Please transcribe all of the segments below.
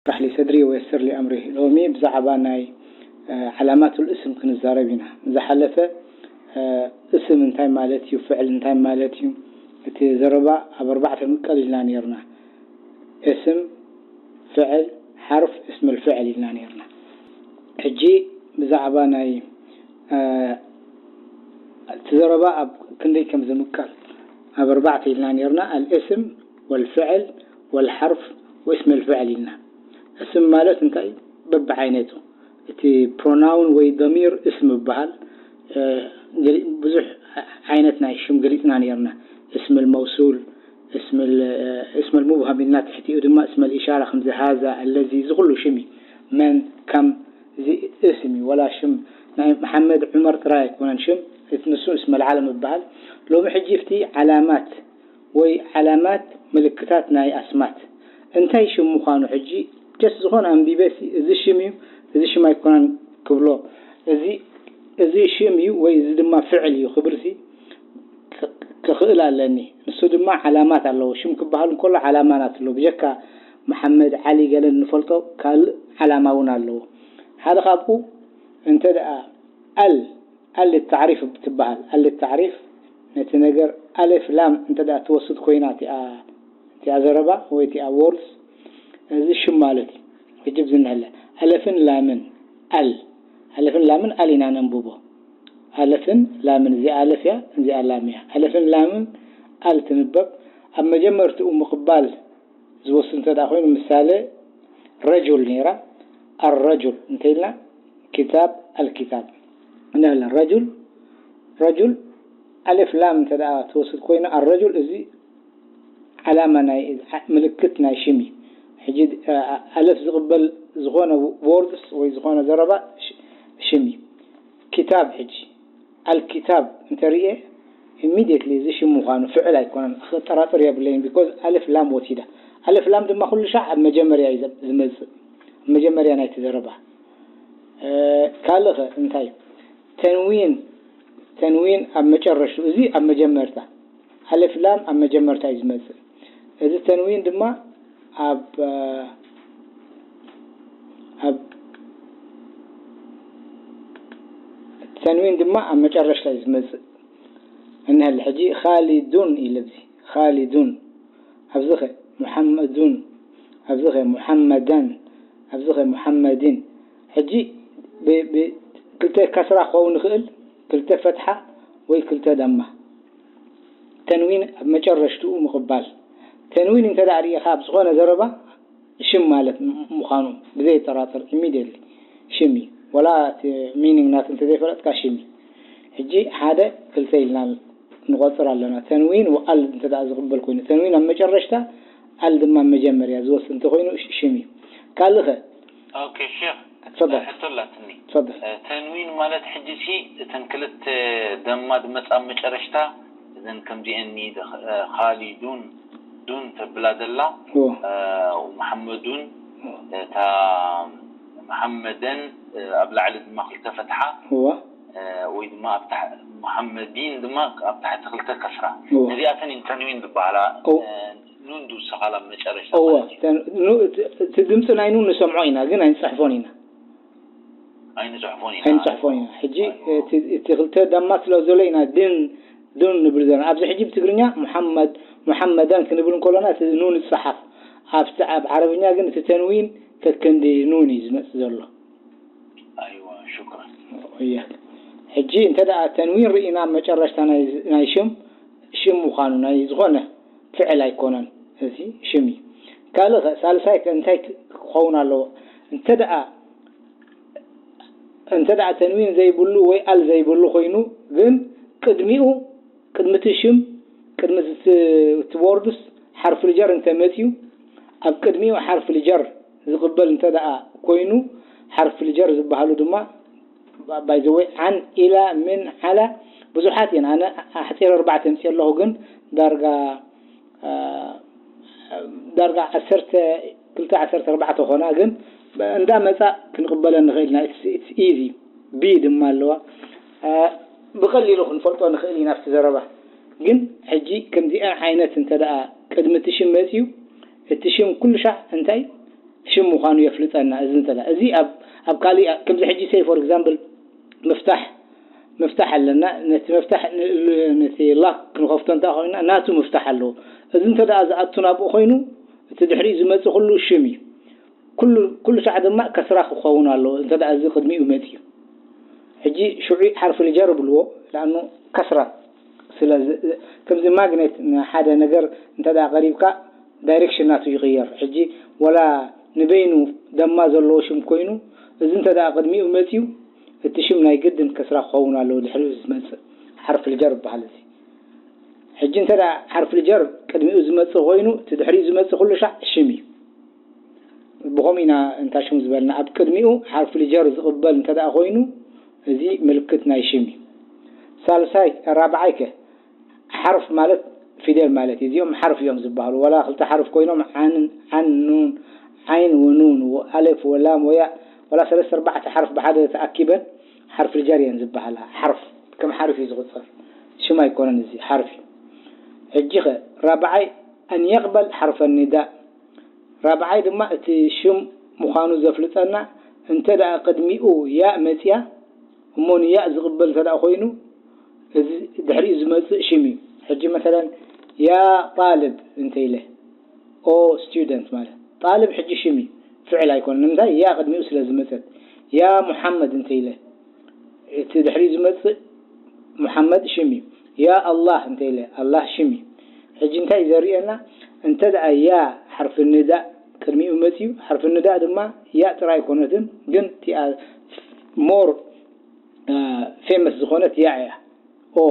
اشرح لي صدري ويسر لي أمري. ሎሚ ብዛዕባ ናይ ዓላማቱል እስም ክንዛረብ ኢና። ዝሓለፈ እስም እንታይ ማለት እዩ፣ ፍዕል እንታይ ማለት እዩ፣ እቲ ዘረባ ኣብ ኣርባዕተ ምቀል ኢልና ነይርና። እስም፣ ፍዕል፣ ሓርፍ፣ እስምል ፍዕል ኢልና ነይርና። ሕጂ ብዛዕባ ናይ እቲ ዘረባ ኣብ ክንደይ ከም ዝምቀል ኣብ ኣርባዕተ ኢልና ነይርና። ኣልእስም ወልፍዕል ወልሓርፍ ወእስመል ፍዕል ኢልና። እስም ማለት እንታይ? በብዓይነቱ። እቲ ፕሮናውን ወይ ደሚር እስም ይበሃል። ብዙሕ ዓይነት ናይ ሽም ገሊፅና ነይርና። እስመል መውሱል፣ እስመል ሙብሃም ኢልና፣ ትሕቲኡ ድማ እስመል ኢሻራ፣ ከምዚ ሃዛ፣ ኣለዚ፣ እዚ ኩሉ ሽም እዩ። መን፣ ከም፣ እዚ እስም እዩ። ወላ ሽም ናይ መሓመድ ዑመር ጥራይ ኣይኮነን ሽም፣ እቲ ንሱ እስመል ዓለም ይበሃል። ሎሚ ሕጂ ኣብቲ ዓላማት ወይ ዓላማት ምልክታት ናይ ኣስማት እንታይ ሽም ምዃኑ ሕጂ ጀስት ዝኾነ ኣንቢበ እዚ ሽም እዩ፣ እዚ ሽም ኣይኮነን ክብሎ፣ እዚ እዚ ሽም እዩ ወይ እዚ ድማ ፍዕል እዩ ክብልሲ ክኽእል ኣለኒ። ንሱ ድማ ዓላማት ኣለዎ። ሽም ክበሃል እንከሎ ዓላማ ናት ኣለዎ። ብጀካ መሓመድ ዓሊ ገለ እንፈልጦ ካልእ ዓላማ እውን ኣለዎ። ሓደ ካብኡ እንተ ደኣ ኣል ኣል ተዕሪፍ ትበሃል። ኣል ተዕሪፍ ነቲ ነገር ኣለፍ ላም እንተ ደኣ ትወስድ ኮይና እቲኣ እቲኣ ዘረባ ወይ እቲኣ ወርድስ እዚ ሽም ማለት እዩ። ሕጂ ብዚ ንሕለ ኣለፍን ላምን ኣል ኣለፍን ላምን ኣል ኢና ነንብቦ። ኣለፍን ላምን እዚኣ ኣለፍ እያ፣ እዚኣ ላም እያ። ኣለፍን ላምን ኣል ትንበብ። ኣብ መጀመርትኡ ምቕባል ዝወስድ እንተ ደኣ ኮይኑ ምሳሌ ረጁል ነይራ ኣረጁል እንተ ኢልና ኪታብ ኣልኪታብ እንብላ። ረጁል ረጁል ኣለፍ ላም እንተ ደኣ ትወስድ ኮይና ኣረጁል እዚ ዓላማ ናይ ምልክት ናይ ሽም እዩ። ሕጂ ኣለፍ ዝቕበል ዝኾነ ወርድስ ወይ ዝኾነ ዘረባ ሽም እዩ። ኪታብ ሕጂ ኣልኪታብ እንተርእየ ኢሚድየትሊ እዚ ሽም ምዃኑ ፍዕል ኣይኮነን፣ ክጠራጥር የብለይን። ቢኮዝ ኣልፍ ላም ወሲዳ። ኣልፍ ላም ድማ ኩሉ ሻዕ ኣብ መጀመርያ እዩ ዝመፅእ፣ ኣብ መጀመርያ ናይቲ ዘረባ። ካልእ ኸ እንታይ? ተንዊን፣ ተንዊን ኣብ መጨረሽቱ፣ እዚ ኣብ መጀመርታ፣ ኣልፍ ላም ኣብ መጀመርታ እዩ ዝመፅእ። እዚ ተንዊን ድማ ኣብ ኣብ ተንዊን ድማ ኣብ መጨረሽታ እዩ ዝመፅእ። እንሀል ሕጂ ኻሊዱን ኢለ ኣብዚ ኻሊዱን፣ ኣብዚ ኸ ሙሓመዱን፣ ኣብዚ ኸ ሙሓመዳን፣ ኣብዚ ኸ ሙሓመዲን። ሕጂ ክልተ ከስራ ክኸውን ይኽእል፣ ክልተ ፈትሓ ወይ ክልተ ደማ። ተንዊን ኣብ መጨረሽትኡ ምቕባል። ተንዊን እንተ ደኣ ርኢኻ ኣብ ዝኾነ ዘረባ ሽም ማለት ምዃኑ ብዘየጠራጥር ኢሚድየትሊ ሽም እዩ። ወላ እቲ ሚኒንግ ናቱ እንተዘይፈለጥካ ሽም እዩ። ሕጂ ሓደ ክልተ ኢልና ንቆፅር ኣለና። ተንዊን ወኣል እንተ ደኣ ዝቕበል ኮይኑ፣ ተንዊን ኣብ መጨረሽታ ኣል ድማ መጀመርያ ዝወስድ እንተኮይኑ ሽም እዩ። ካልእ ኸ? ኦኬ ሼክ፣ ትፈደል። ሕቶ ኣላትኒ። ትፈደል። ተንዊን ማለት ሕጂ ሲ እተን ክልተ ደማ ዝመጻ ኣብ መጨረሽታ እዘን ከምዚአን ኒ ኻሊዱን ዱን ተብላ ዘላ መሓመዱን እታ መሓመደን ኣብ ላዕሊ ድማ ክልተ ፈትሓ ወይ ድማ ኣብ ታሕቲ መሓመዲን ድማ ኣብ ታሕቲ ክልተ ከስራ። ነዚኣተን እየን ተንዊን ዝበሃላ። ኑን ዝውስኻላ ኣብ መጨረሽታ እወ ማለት እዩ። እቲ ድምፂ ናይ ኑን ንሰምዖ ኢና ግን ኣይንፅሕፎን ኢና። ኣይንፅሕፎን ኢና። ኣይንፅሕፎን ኢና። ሕጂ እቲ ክልተ ዳማ ስለ ዘሎ ኢና ድን ዱን ንብል ዘለና። ኣብዚ ሕጂ ብትግርኛ ሙሓመድ ሙሓመዳን ክንብል እንከሎና እቲ ኑን ይፀሓፍ። ኣብቲ ኣብ ዓረብኛ ግን እቲ ተንዊን ከከንዲ ኑን እዩ ዝመፅእ ዘሎ። ኣይዋ ሹክራን። እያ ሕጂ እንተ ደኣ ተንዊን ርኢና ኣብ መጨረሽታ ናይ ሽም ሽም ምዃኑ ናይ ዝኾነ ፍዕል ኣይኮነን። እዚ ሽም እዩ። ካልእ ኸ ሳልሳይ ከ እንታይ ክኸውን ኣለዎ? እንተ ደኣ እንተ ደኣ ተንዊን ዘይብሉ ወይ ኣል ዘይብሉ ኮይኑ ግን ቅድሚኡ ቅድሚ እቲ ሽም ቅድሚ እቲ ወርድስ ሓርፍል ጀር እንተ መፅዩ ኣብ ቅድሚኡ ሓርፍል ጀር ዝቕበል እንተ ደኣ ኮይኑ ሓርፍል ጀር ዝበሃሉ ድማ ባይ ዘ ወይ ዓን ኢላ ምን ዓላ ብዙሓት እየን። ኣነ ኣሕፂር ኣርባዕተ ኣምፅእ ኣለኹ ግን ዳርጋ ዳርጋ ዓሰርተ ክልተ ዓሰርተ ኣርባዕተ ኾና ግን እንዳ መፃ ክንቕበለን ንኽእል ኢና። ኢትስ ኢዚ ቢ ድማ ኣለዋ። ብቐሊሉ ክንፈልጦ ንኽእል ኢና ኣብቲ ዘረባ። ግን ሕጂ ከምዚአን ዓይነት እንተ ደኣ ቅድሚ እቲ ሽም መፅዩ እቲ ሽም ኩሉ ሻዕ እንታይ ሽም ምዃኑ የፍልጠና። እዚ እንተ እዚ ኣብ ኣብ ካልእ ከምዚ ሕጂ say for example ምፍታሕ ምፍታሕ ኣለና። ነቲ መፍታሕ ነቲ ላክ ክንኸፍቶ እንተ ኮይና ናቱ ምፍታሕ ኣለዎ። እዚ እንተ ደኣ ዝኣቱ ናብኡ ኮይኑ እቲ ድሕሪኡ ዝመጽእ ኩሉ ሽም እዩ። ኩሉ ኩሉ ሻዕ ድማ ከስራ ክኸውን ኣለዎ። እንተ ደኣ እዚ ቅድሚኡ መጽዩ ሕጂ ሽዑ ሓርፍ ልጀር ብልዎ። ለኣኑ ከስራ ስለ ከምዚ ማግኔት ንሓደ ነገር እንተ ደኣ ቀሪብካ ዳይሬክሽን ናቱ ይቕየር። ሕጂ ወላ ንበይኑ ደማ ዘለዎ ሽም ኮይኑ እዚ እንተ ደኣ ቅድሚኡ መጽዩ እቲ ሽም ናይ ግድን ከስራ ክኸውን ኣለዎ። ድሕሪኡ ዝመጽእ ሓርፍ ልጀር ይበሃል። እዚ ሕጂ እንተ ደኣ ሓርፍ ልጀር ቅድሚኡ ዝመጽእ ኮይኑ እቲ ድሕሪኡ ዝመጽእ ኩሉ ሻዕ ሽም እዩ። ብኸምኡ ኢና እንታ ሽም ዝበልና ኣብ ቅድሚኡ ሓርፍ ልጀር ዝቕበል እንተ ደኣ ኮይኑ እዚ ምልክት ናይ ሽም እዩ። ሳልሳይ ራብዓይ ከ ሓርፍ ማለት ፊደል ማለት እዩ። እዚኦም ሓርፍ እዮም ዝበሃሉ። ዋላ ክልተ ሓርፍ ኮይኖም ዓን ዓን ኑን ዓይን ወኑን ወኣለፍ ወላም ወያ ዋላ ሰለስተ ኣርባዕተ ሓርፍ ብሓደ ተኣኪበን ሓርፍ ልጀር እየን ዝበሃላ። ሓርፍ ከም ሓርፍ እዩ ዝቑጸር። ሽም ኣይኮነን፣ እዚ ሓርፍ እዩ። ሕጂ ኸ ራብዓይ ኣን የቕበል ሓርፈ ኒዳእ ራብዓይ ድማ እቲ ሽም ምዃኑ ዘፍልጠና እንተ ደኣ ቅድሚኡ ያእ መጽያ እሞ ንያእ ዝቕበል እንተ ደኣ ኮይኑ እዚ ድሕሪኡ ዝመጽእ ሽም እዩ። ሕጂ መሰለን ያ ጣልብ እንተ ኢለ ኦ ስቱደንት ማለት ጣልብ ሕጂ ሽም እዩ፣ ፍዕል ኣይኮነን። ንምንታይ? ያ ቅድሚኡ ስለ ዝመጸት። ያ ሙሓመድ እንተ ኢለ እቲ ድሕሪኡ ዝመጽእ ሙሓመድ ሽም እዩ። ያ ኣላህ እንተ ኢለ ኣላህ ሽም እዩ። ሕጂ እንታይ እዩ ዘርእየና? እንተ ደኣ ያ ሓርፊ ንዳእ ቅድሚኡ መጽዩ፣ ሓርፊ ንዳእ ድማ ያ ጥራይ ኣይኮነትን፣ ግን እቲኣ ሞር ፌመስ ዝኾነት ያ እያ። ኦ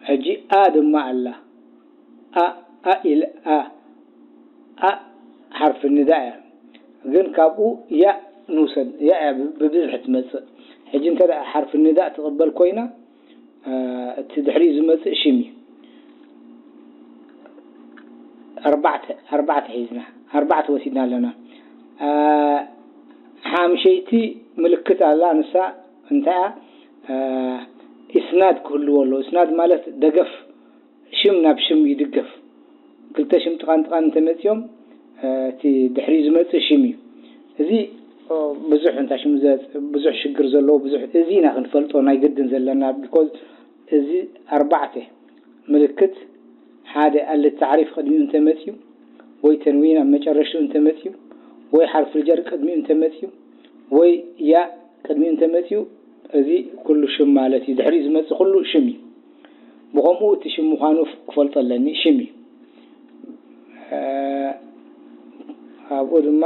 ሕጂ ኣ ድማ ኣላ። ኣ ኣ ኢለ ኣ ኣ ሓርፊ ንዳእ እያ። ግን ካብኡ ያ ንውሰድ። ያ እያ ብ- ብብዝሒ ትመጽእ። ሕጂ እንተ ደኣ ሓርፊ ንዳእ ትቕበል ኮይና እ፣ እቲ ድሕሪኡ ዝመጽእ ሽም እዩ። ኣርባዕተ ኣርባዕተ ሒዝና ኣርባዕተ ወሲድና ኣለና። እ፣ ሓምሸይቲ ምልክት ኣላ። ንሳ እንታይ እያ? እ፣ ኢስናድ ክህልዎ ኣለዎ። ኢስናድ ማለት ደገፍ፣ ሽም ናብ ሽም ይድገፍ። ክልተ ሽም ጥቓን ጥቓን እንተመጺኦም እ፣ እቲ ድሕሪኡ ዝመጽእ ሽም እዩ። እዚ ኦ፣ ብዙሕ እንታይ ሽም ዘ- ብዙሕ ሽግር ዘለዎ ብዙሕ እዚ ኢና ክንፈልጦ ናይ ግድን ዘለና። ቢኮዝ እዚ ኣርባዕተ ምልክት ሓደ ኣለ ታዕሪፍ ቅድሚኡ እንተመጽዩ ወይ ተንዊን ኣብ መጨረሽኡ እንተመጽዩ ወይ ሓርፍ ልጀር ቅድሚኡ እንተመጽዩ ወይ ያ ቅድሚኡ እንተመጽዩ እዚ ኩሉ ሽም ማለት እዩ። ድሕሪኡ ዝመጽእ ኩሉ ሽም እዩ። ብኸምኡ እቲ ሽም ምዃኑ ፍ- ክፈልጦ ኣለኒ። ሽም እዩ። እ፣ ኣብኡ ድማ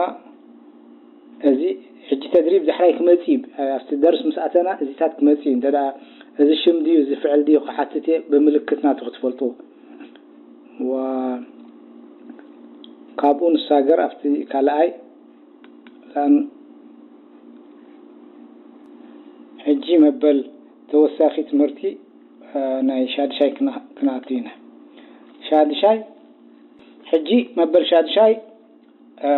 እዚ ሕጂ ተድሪብ ዳሕራይ ክመጽእ እዩ። ኣብቲ ደርስ ምስ ኣተና እዚታት ክመጽእ እዩ። እንተ ደኣ እዚ ሽም ድዩ እዚ ፍዕል ድዩ ክሓትት እየ ብምልክት ናቱ ክትፈልጥዎ። ዋ- ካብኡ ንሳገር ኣብቲ ካልኣይ ላን- ሕጂ መበል ተወሳኺ ትምህርቲ እ፣ ናይ ሻድሻይ ክና- ክንኣቱ ኢና። ሻድሻይ ሕጂ መበል ሻድሻይ እ፣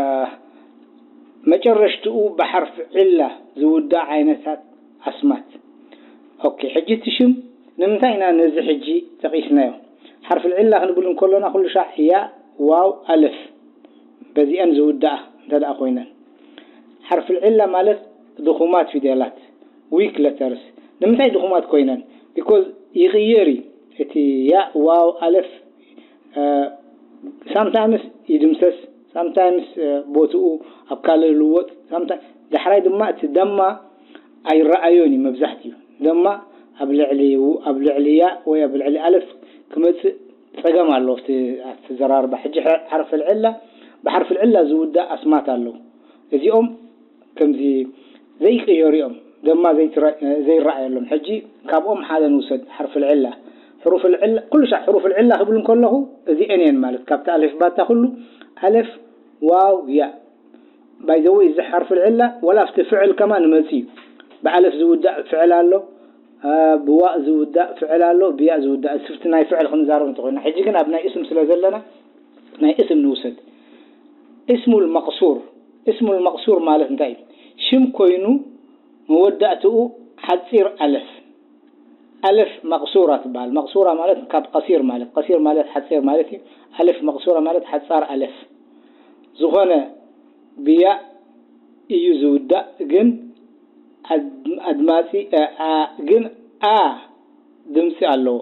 መጨረሽትኡ ብሓርፊ ዕላ ዝውዳእ ዓይነታት ኣስማት። ኦኬ ሕጂ እቲ ሽም ንምንታይ ኢና ነዚ ሕጂ ጠቒስናዮ? ሓርፊ ዕላ ክንብል እንከሎና ኩሉ ሻዕ ያ ዋው ኣለፍ በዚአን ዝውዳኣ እንተ ደኣ ኮይነን ሓርፊ ዕላ ማለት ድኹማት ፊደላት ዊክ ለተርስ። ንምንታይ ድኹማት ኮይነን? ቢኮዝ ይቕየር እዩ እቲ ያ ዋው ኣለፍ ሳምታይምስ ይድምሰስ ሳምታይምስ ቦትኡ ኣብ ካልእ ልወጥ ሳምታ ዳሕራይ ድማ እቲ ደማ ኣይረኣዮን እዩ መብዛሕትኡ ደማ ኣብ ልዕሊ ኣብ ልዕሊ ያ ወይ ኣብ ልዕሊ ኣለፍ ክመፅእ ፀገም ኣሎ ኣብቲ ኣተዘራርባ ሕጂ ሓርፊ ልዕላ ብሓርፊ ልዕላ ዝውዳእ ኣስማት ኣለዉ እዚኦም ከምዚ ዘይቅየሩ እዮም ደማ ዘይረኣየሎም ሕጂ ካብኦም ሓደ ንውሰድ ሓርፊ ልዕላ ሕሩፍ ልዕላ ኩሉ ሻዕ ሕሩፍ ልዕላ ክብል እንከለኹ እዚአን እየን ማለት ካብቲ ኣለፍ ባታ ኩሉ ኣለፍ ዋው ያ ባይዘወይ እዚ ሓርፊ ልዕላ ወላ ኣብቲ ፍዕል ከማን ይመጽእ እዩ ብኣለፍ ዝውዳእ ፍዕል ኣሎ ብዋእ ዝውዳእ ፍዕል ኣሎ ብያእ ዝውዳእ ስፍቲ ናይ ፍዕል ክንዛረብ እንተኮይና ሕጂ ግን ኣብ ናይ እስም ስለ ዘለና ናይ እስም ንውሰድ እስሙል መቅሱር እስሙል መቅሱር ማለት እንታይ እዩ ሽም ኮይኑ መወዳእትኡ ሓጺር ኣለፍ ኣለፍ መቅሱራ ትበሃል መቅሱራ ማለት ካብ ቀሲር ማለት ቀሲር ማለት ሓጺር ማለት እዩ ኣለፍ መቅሱራ ማለት ሓጻር ኣለፍ ዝኾነ ብያ እዩ ዝውዳእ፣ ግን ኣድ-፣ ኣድማጺ፣ እ፣ ኣ፣ ግን ኣ ድምጺ ኣለዎ።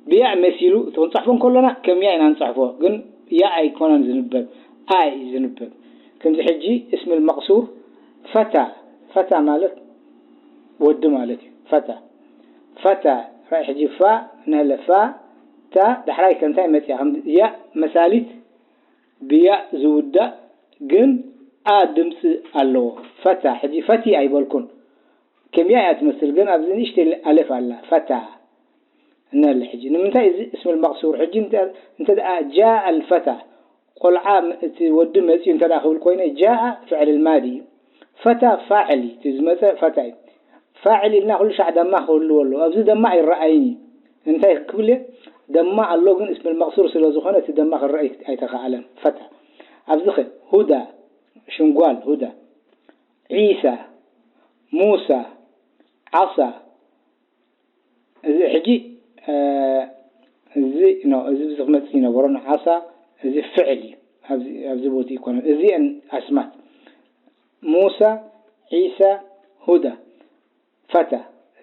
ብያ መሲሉ፣ እቲ ክንጽሕፎ እንከሎና ከም ያ ኢና ንጽሕፎ፣ ግን ያ ኣይኮነን ዝንበብ፣ ኣ እዩ ዝንበብ። ከምዚ ሕጂ እስምል መቕሱር ፈታ፣ ፈታ ማለት ወዲ ማለት እዩ። ፈታ፣ ፈታ፣ ራእይ ሕጂ ፋ፣ ነለ ፋ፣ ታ፣ ዳሕራይ ከምታይ መጽያ፣ ከም ያ መሳሊት ብያ ዝውዳእ ግን ኣ ድምፂ ኣለዎ። ፈታ፣ ሕጂ ፈቲ ኣይበልኩን። ከም ያ እያ ትመስል፣ ግን ኣብዚ ንእሽተይ ኣለፍ ኣላ። ፈታ። እነለ ሕጂ ንምንታይ እዚ እስምል መቕሱር? ሕጂ እንተ፣ እንተ ደኣ ጃ ኣልፈታ፣ ቆልዓ ም-፣ እቲ ወዲ መፅዩ እንተ ደኣ ክብል ኮይነ፣ ጃ ፍዕል ልማዲ እዩ። ፈታ ፋዕል እዩ። እቲ ዝመፀ ፈታ እዩ። ፋዕል ኢልና ኩሉ ሻዕ ደማ ክህልዎ ኣለዎ። ኣብዚ ደማ ኣይረኣይን እዩ። እንታይ ክብል እየ? ደማ ኣሎ፣ ግን እስምል መቕሱር ስለ ዝኾነ እቲ ደማ ክረኣይ ኣይተኸኣለን። ፈታ። ኣብዚ ኸ? ሁዳ፣ ሽም ጓል ሁዳ። ዒሳ፣ ሙሳ፣ ዓሳ። እዚ ሕጂ፣ እ፣ እዚ፣ ኖ፣ እዚ፣ እዚ ክመጽእ ይነበሮ። ዓሳ፣ እዚ ፍዕል እዩ። ኣብዚ፣ ኣብዚ ቦትኡ ይኮነን። እዚአን ኣስማት። ሙሳ፣ ዒሳ፣ ሁዳ፣ ፈታ።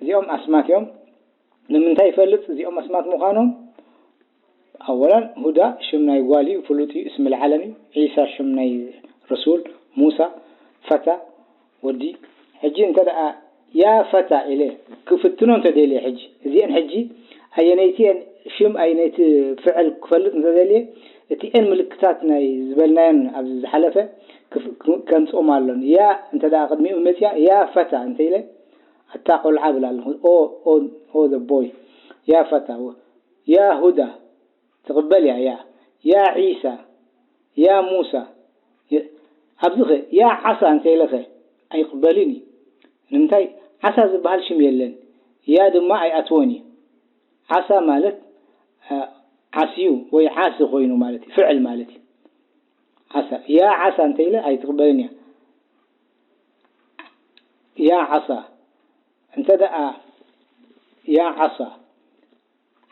እዚኦም ኣስማት እዮም። ንምንታይ ይፈልጥ እዚኦም ኣስማት ምዃኖም? ኣወላን፣ ሁዳ ሽም ናይ ጓል እዩ፣ ፍሉጥ እዩ፣ እስም ልዓለም እዩ። ዒሳ ሽም ናይ ረሱል፣ ሙሳ፣ ፈታ፣ ወዲ። ሕጂ እንተ ደኣ ያ ፈታ ኢለ ክፍትኖ እንተ ደልየ፣ ሕጂ እዚአን ሕጂ ኣየነይቲ እየን ሽም ኣየነይቲ ፍዕል ክፈልጥ እንተ ደልየ፣ እቲአን ምልክታት ናይ ዝበልናየን ኣብዚ ዝሓለፈ ክፍ-፣ ክም-፣ ከምጽኦም ኣሎን። ያ እንተ ደኣ ቅድሚኡ መጽያ፣ ያ ፈታ እንተ ኢለ፣ ኣታ ቆልዓ ብል ኣለኹ። ኦ፣ ኦ፣ ኦ፣ the boy። ያ ፈታ፣ ያ ሁዳ፣ ትቕበል እያ፣ ያ፣ ያ ዒሳ፣ ያ ሙሳ። የ-፣ ኣብዚ ኸ፣ ያ ዓሳ እንተ ኢለ ኸ፣ ኣይቕበልን እዩ። ንምንታይ? ዓሳ ዝበሃል ሽም የለን። ያ ድማ ኣይኣትዎን እዩ። ዓሳ ማለት፣ እ፣ ዓስዩ ወይ ዓሲ ኮይኑ ማለት እዩ፣ ፍዕል ማለት እዩ። ዓሳ፣ ያ ዓሳ እንተ ኢለ ኣይትቕበልን እያ። ያ ዓሳ፣ እንተ ደኣ ያ ዓሳ፣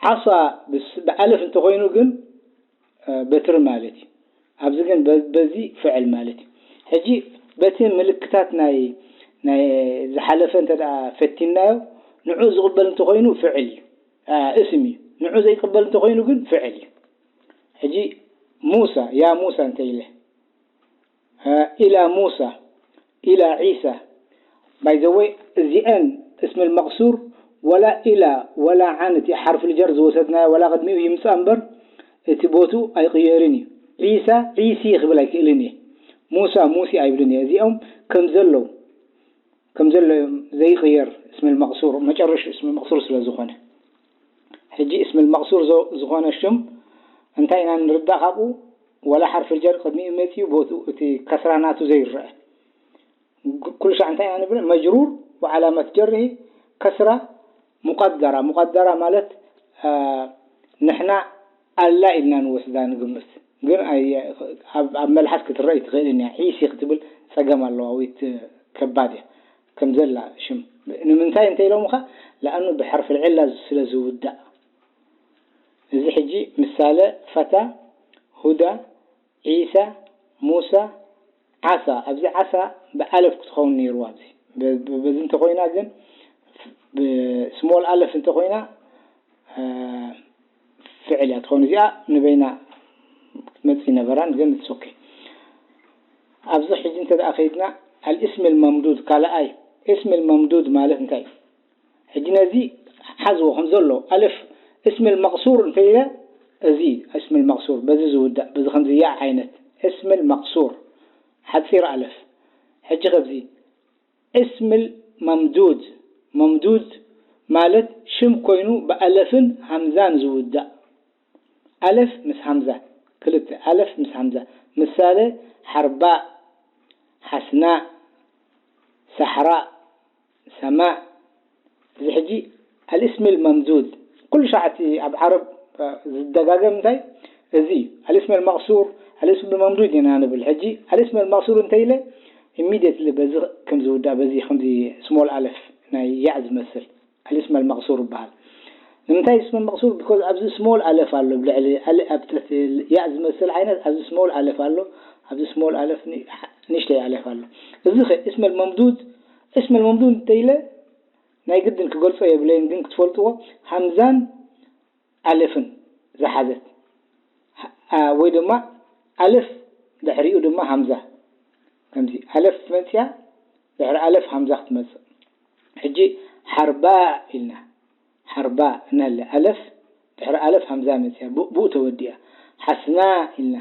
ዓሳ ብስ-፣ ብኣለፍ እንተኾይኑ ግን፣ እ፣ በትሪ ማለት እዩ። ኣብዚ ግን በ-፣ በዚ ፍዕል ማለት እዩ። ሕጂ በቲ ምልክታት ናይ፣ ናይ ዝሓለፈ እንተ ደኣ ፈቲናዮ፣ ንዑ ዝቕበል እንተኾይኑ ፍዕል እዩ፣ እ፣ እስም እዩ። ንዑ ዘይቅበል እንተኾይኑ ግን ፍዕል እዩ። ሕጂ ሙሳ፣ ያ ሙሳ እንተ ኢለ፣ እ፣ ኢላ ሙሳ፣ ኢላ ዒሳ። By the way፣ እዚአን እስም መቕሱር ወላ ኢላ ወላ ዓን እቲ ሓርፍ ልጀር ዝወሰድናዮ ወላ ቅድሚኡ ይምጻእ እምበር እቲ ቦትኡ ኣይቕየርን እዩ። ዒሳ፣ ዒሲ ክብል ኣይክእልን እየ። ሙሳ፣ ሙሲ ኣይብልን እየ። እዚኦም ከም ዘለዉ፣ ከም ዘሎ እዮም ዘይቕየር እስም መቕሱር፣ መጨረሽ እስም መቕሱር ስለ ዝኾነ። ሕጂ እስም መቕሱር ዞ-፣ ዝኾነ ሽም እንታይ ኢና ንርዳእ ካብኡ? ወላ ሓርፍ ጀር ቅድሚኡ መጺኡ ቦትኡ እቲ ከስራ ናቱ ዘይረአ። ግ-፣ ኩሉ ሻዕ እንታይ ኢና ንብል? መጅሩር ወዓላመት ጀርሂ ከስራ ሙቀደራ። ሙቀደራ ማለት፣ አ፣ ንሕና ኣላ ኢልና ንወስዳ ንግምት። ግን ኣይ-፣ ኣብ፣ ኣብ መልሓስ ክትረኣይ ትኽእልን እያ። ዒሲ ክትብል ጸገም ኣለዋ ወይ ት-፣ ከባድ እያ። ከም ዘላ ሽም። ንምንታይ እንተ ኢሎምኻ? ለኣኑ ብሐርፍ ልዕላ ስለ ዝውዳእ። እዚ ሕጂ ምሳለ ፈታ፣ ሁዳ፣ ዒሳ፣ ሙሳ፣ ዓሳ። ኣብዚ ዓሳ ብኣለፍ ክትኸውን ነይርዋ። ኣብዚ ብ-፣ ብ-፣ በዚ እንተኾይና ግን ብስሞል ኣለፍ እንተኾይና፣ እ፣ ፍዕል እያ ትኸውን። እዚኣ ንበይና ክትመጽእ ይነበራን፣ ግን it's okay። ኣብዚ ሕጂ እንተ ደኣ ከይድና ኣልእስም ልመምዱድ ካልኣይ፣ እስም ልመምዱድ ማለት እንታይ እዩ? ሕጂ ነዚ ሓዝዎ ከም ዘሎ፣ ኣልፍ እስም ልመቕሱር እንተ ኢለ፣ እዚ እስም ልመቕሱር በዚ ዝውዳእ፣ በዚ ከምዚ ያእ ዓይነት እስም ልመቕሱር፣ ሓጺር ኣለፍ። ሕጂ ከብዚ እስም ልመምዱድ፣ መምዱድ ማለት ሽም ኮይኑ ብኣለፍን ሃምዛን ዝውዳእ። ኣለፍ ምስ ሃምዛ፣ ክልተ ኣለፍ ምስ ሃምዛ። ምሳሌ፣ ሓርባእ፣ ሓስናእ፣ ሳሕራእ፣ ሰማእ። እዚ ሕጂ ኣልእስም ልመምዱድ፣ ኩሉ ሻዕ እቲ ኣብ ዓረብ፣ እ፣ ዝደጋገም እንታይ? እዚ እዩ። ኣልእስም ልመቕሱር፣ ኣልእስም ልመምዱድ ኢና ንብል። ሕጂ ኣልእስም ልመቕሱር እንተ ኢለ፣ ኢሚድየትሊ በዚ ከም ዝውዳእ፣ በዚ ከምዚ ስሞል ኣለፍ ናይ ያእ ዝመስል። ኣልእስም ልመቕሱር ይበሃል። ንምንታይ እስም መቕሱር? ቢኮዝ ኣብዚ ስሞል ኣለፍ ኣሎ፣ ብልዕሊ ኣል-፣ ኣብ ትሕቲ ያእ ዝመስል ዓይነት ኣብዚ ስሞል ኣለፍ ኣሎ። ኣብዚ ስሞል ኣለፍ ኒ-፣ ንእሽተይ ኣለፍ ኣሎ። እዚ ኸ እስመል መምዱድ፣ እስመል መምዱድ እንተኢለ ናይ ግድን ክገልጾ የብለይን፣ ግን ክትፈልጥዎ፣ ሃምዛን ኣለፍን ዝሓዘት፣ ኣ፣ ወይ ድማ ኣለፍ ድሕሪኡ ድማ ሃምዛ። ከምዚ ኣለፍ መጽያ፣ ድሕሪ ኣለፍ ሃምዛ ክትመጽእ። ሕጂ ሓርባ ኢልና፣ ሓርባ እናለ ኣለፍ ድሕሪ ኣለፍ ሃምዛ መጽያ፣ ብ-፣ ብኡ ተወዲኣ። ሓስና ኢልና።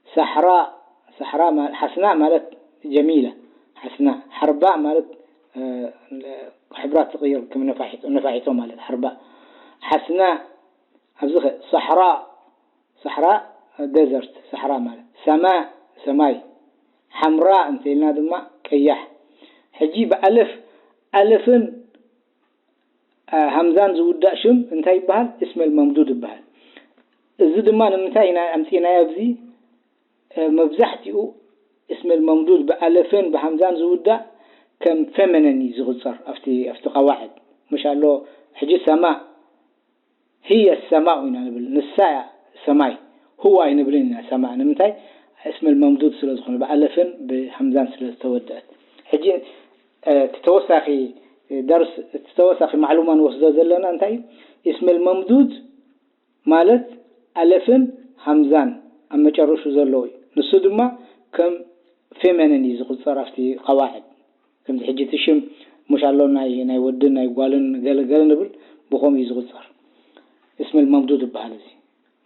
ሳሕራ፣ ሳሕራ ማ-፣ ሓስና ማለት ጀሚላ። ሓስና፣ ሓርባ ማለት፣ እ፣ ሕብራት ትቕይር፣ ከም ነፋሒቶ፣ ነፋሒቶ ማለት ሓርባ። ሓስና፣ ኣብዚ ኸ ሳሕራ፣ ሳሕራ፣ ደዘርት፣ ሳሕራ ማለት። ሰማ፣ ሰማይ። ሓምራ እንተኢልና ድማ ቀያሕ። ሕጂ ብኣለፍ፣ ኣለፍን እ፣ ሃምዛን ዝውዳእ ሽም እንታይ ይበሃል? እስመል መምዱድ ይበሃል። እዚ ድማ ንምንታይ ኢና ኣምጺእናዮ ኣብዚ? እ፣ መብዛሕትኡ እስመል መምዱድ ብኣለፍን ብሃምዛን ዝውዳእ ከም ፌመነን እዩ ዝቑጸር ኣብቲ፣ ኣብቲ ቀዋዕድ። ምሽ ኣሎ፣ ሕጂ ሰማ፣ ህየ ሰማኡ ኢና ንብል። ንሳ እያ ሰማይ። ህዋ ኣይንብልን ኢና ሰማ። ንምንታይ? እስመል መምዱድ ስለ ዝኾነ፣ ብኣለፍን ብሃምዛን ስለ ዝተወደአት። ሕጂ፣ እ፣ እቲ ተወሳኺ ደርስ፣ እቲ ተወሳኺ ማዕሉማ ንወስዶ ዘለና እንታይ እዩ? እስመል መምዱድ ማለት ኣለፍን ሃምዛን ኣብ መጨረሹ ዘለዎ እዩ። ንሱ ድማ ከም ፌመንን እዩ ዝቑጸር ኣብቲ ቀዋዕድ። ከምዚ ሕጂ እቲ ሽም፣ ሙሽ ኣሎ፣ ናይ፣ ናይ ወድን ናይ ጓልን ገለ ገለ ንብል፣ ብኸምኡ እዩ ዝቑጸር። እስመል መምዱድ ይበሃል እዚ።